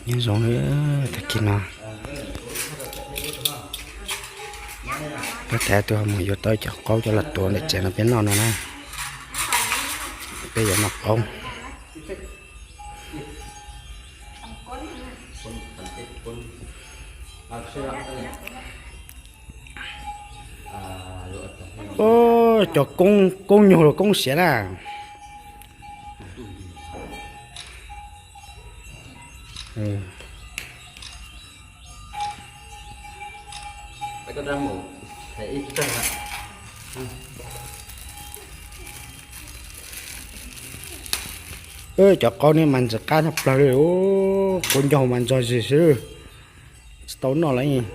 Nyob zoo, tag kis no peb thaiv tus ho mus yuav tau cov qaub coj los tuav ntawm tsev no peb noj no na. Peb yuav noj qaub. Cov koob nyuag los koob siav na. Cov qaub ne mas ntxim qab tshaj plaws li, kua ncauj mas ntxog zis xwb, tsis tau noj lawm,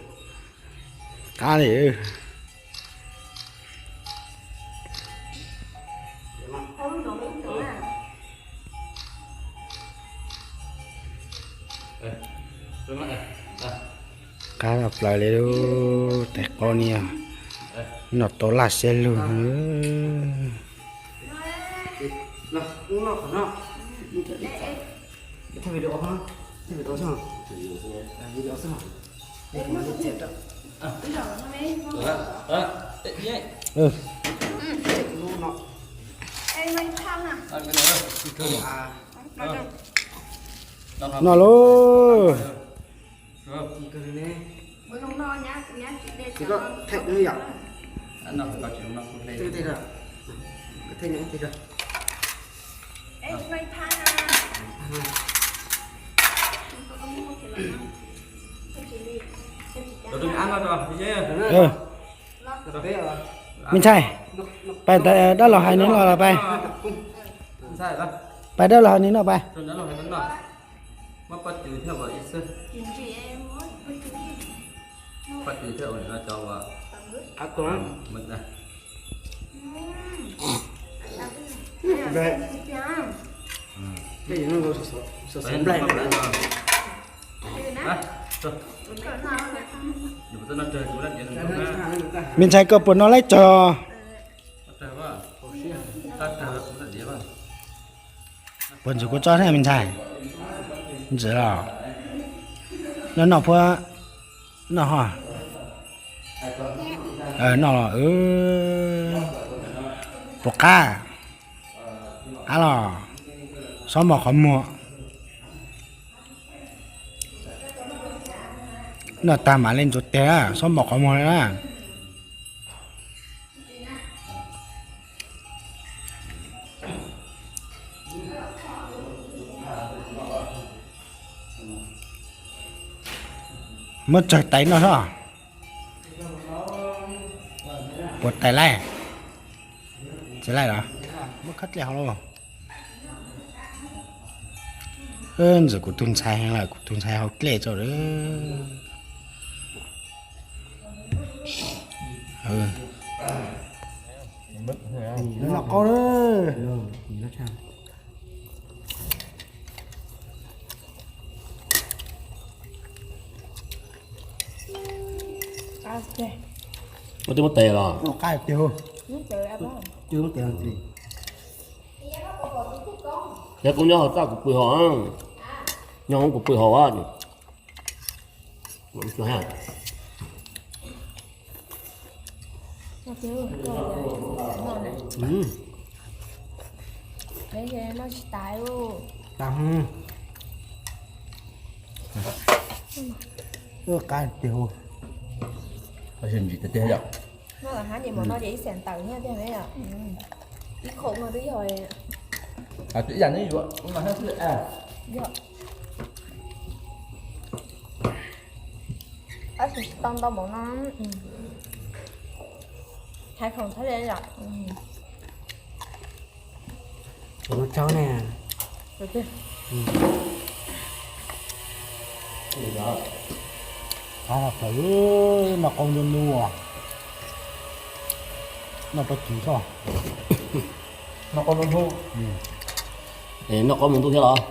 qab li. Qab tshaj plaws li, tais qaub ni, noj tau laj siab lug. Noj lauj. Me ntxhais, pais dab laug hais nws no los pais. Pais dab laug hais nws no pais. Me ntxhais, koj puas noj laib tsawg? Puas ntxim kuv tso thiab me ntxhais? Ntxim los? Noj noj puas noj ho? Noj los. Puas qab? Qab los? Xob mos qhov muag. Noj tag mam li ntxuav tes, xob mos qhov muag na. Muab tsawg tais noj sob. Puas tais laij? Tsis laij los? Muab khawb dlej hauv lauj. Ntxim kuv tus ntxhais heev lawm, kuv tus ntxhais hau dlej tso. Noj qab. Ua twb muab tes los? Yog kuv nyob hauv txaj kuv pw hauv, nyob hauv kuv pw hauv. Qab tiag. Ntsim tiag tiag yom. Noj lawm hab ces mus no ces ib xeem tawm nyiaj tiag me yom. Ib khoom no twb yog. Ib yam neb yuav mas hab xwb. Yog. Tab sis tau ntau npaum no. Hais khoom thiab li yom. Tus no tsaug ne. Qab tshaj plaws, noj qaub ntuj ntuj, noj pob kws xwb. Noj qaub ntuj ntuj. Noj qaub ntuj ntuj thiab los?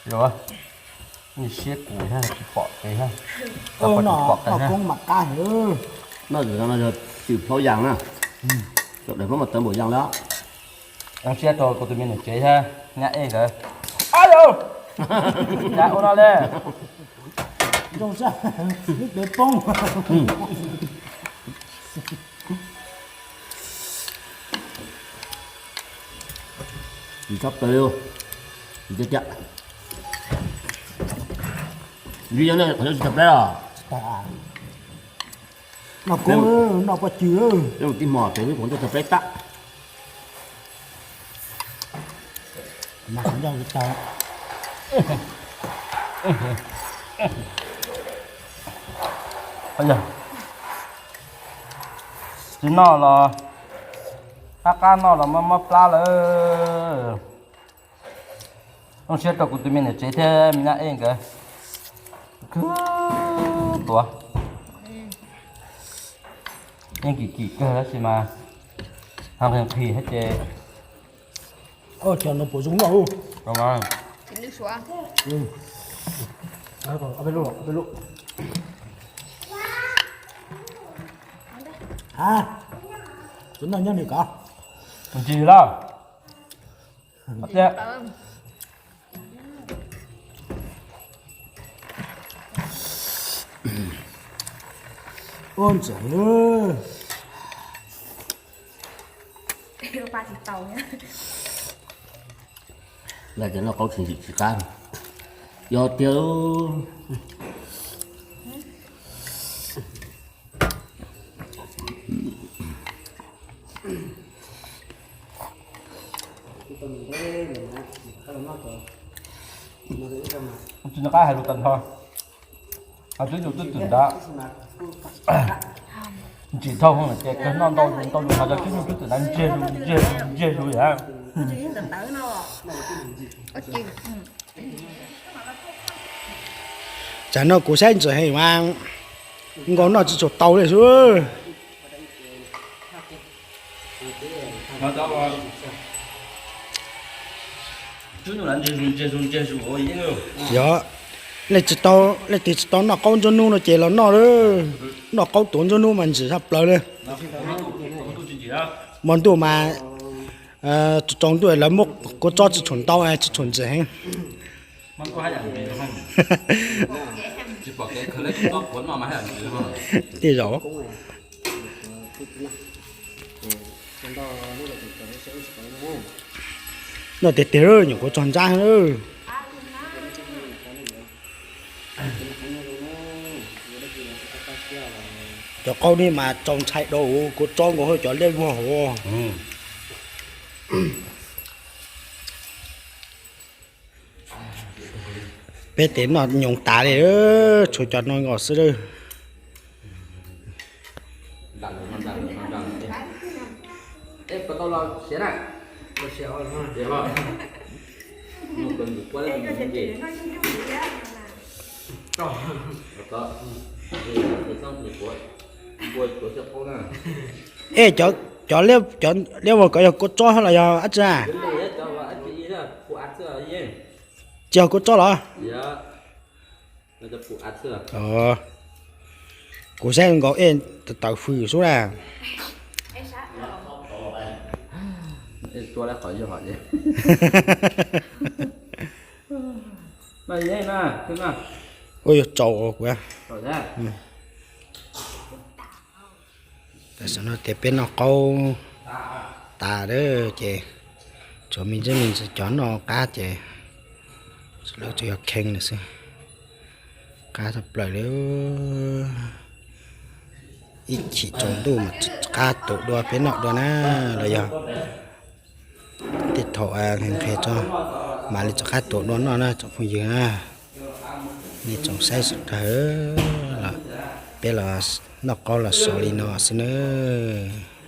Yuav, nws siab kuv thiab tsis pom kev thiab. Noj koob mas qab heev. Noj tsis tau no yog tsis plaub yas na. Cov daim plaub mas tawv npaum yas lawm. Zoo siab rau kuv tus me niam tsev thiab nyab ej nkawd. Ab yau, cas ua no li. Zoo siab, lub pev poob. Tsis tshaj plaws li, tsis tiag tiag. Vim yog nej qhov tsis tshaj plaws os. Noj koob, noj poj cws. Peb mus tib hmo pem wb qhov ncauj tshaj plaws tag. Tsis noj los qab qab, noj los mob mob plab lawm. Zoo siab rau kuv tus me niam tsev thiab me nyab ej nkawd. Kawg tuav, yeej kim kim kawg tab sis mas ho nqhis nqhis thiab ces. Cov no puas zoo noj? Tsis noj nyob li ko. Ntsis lawm. Ua ntxim. Lawv cov noj qaub tsis ntsim tsis qab. Yog tiag. Tsis nco qab hais lus tag nrho. Hos twb yus twb twm nrad. Ntsim dhau ces kawg noj ntau zus ntau zus, hos cov twb yus twb twm nrad ntsiag zus ntsiag zus ntsiag zus yam. Tsam no kuv saib ntxim heev mas nkaus noj tsis tshua tau li xwb. Yog, leej twg tsis tau noj qaub ntsuab hnub no ces los noj, noj qaub tuav ntsuab hnub mas ntsim tshaj plaws li. Hmo ntuj mas tsaus ntuj lawv muab kua txob tsis tshua ntau tsis tshua ntxim heev. Tej zaum noj tiag tiag nyuam qhuav txog ntsab. Cov qaub ni mas txaus ntshai dua kua txob nkaus cov liab luag hauv. Peb tes noj nyoos tas li, tshuav cov no nkaus xwb lawm. Ej, cov liab vog ko yog kua txob los yog dab tsi a? Tsis yog kua txob los? Kuv saib nkaus ej tawv fws xwb na. Ua yog tsaus kuv. Tam sim no ces peb noj qaub tas lawm ces tshuav me ntsis me ntsis cov noj qab ces lawv tsuas yog khee lawm xwb. Qab tshaj plaws li. Ib chim tsaus ntuj mas qab tuav dua peb noj dua na, los yog tej thaum nqhis nqhis tso mam li rov qab tuav dua noj na tsoom phooj ywg na. Nej tsoom saib sawv daws, peb los noj qaub los xaus li no xwb nawb.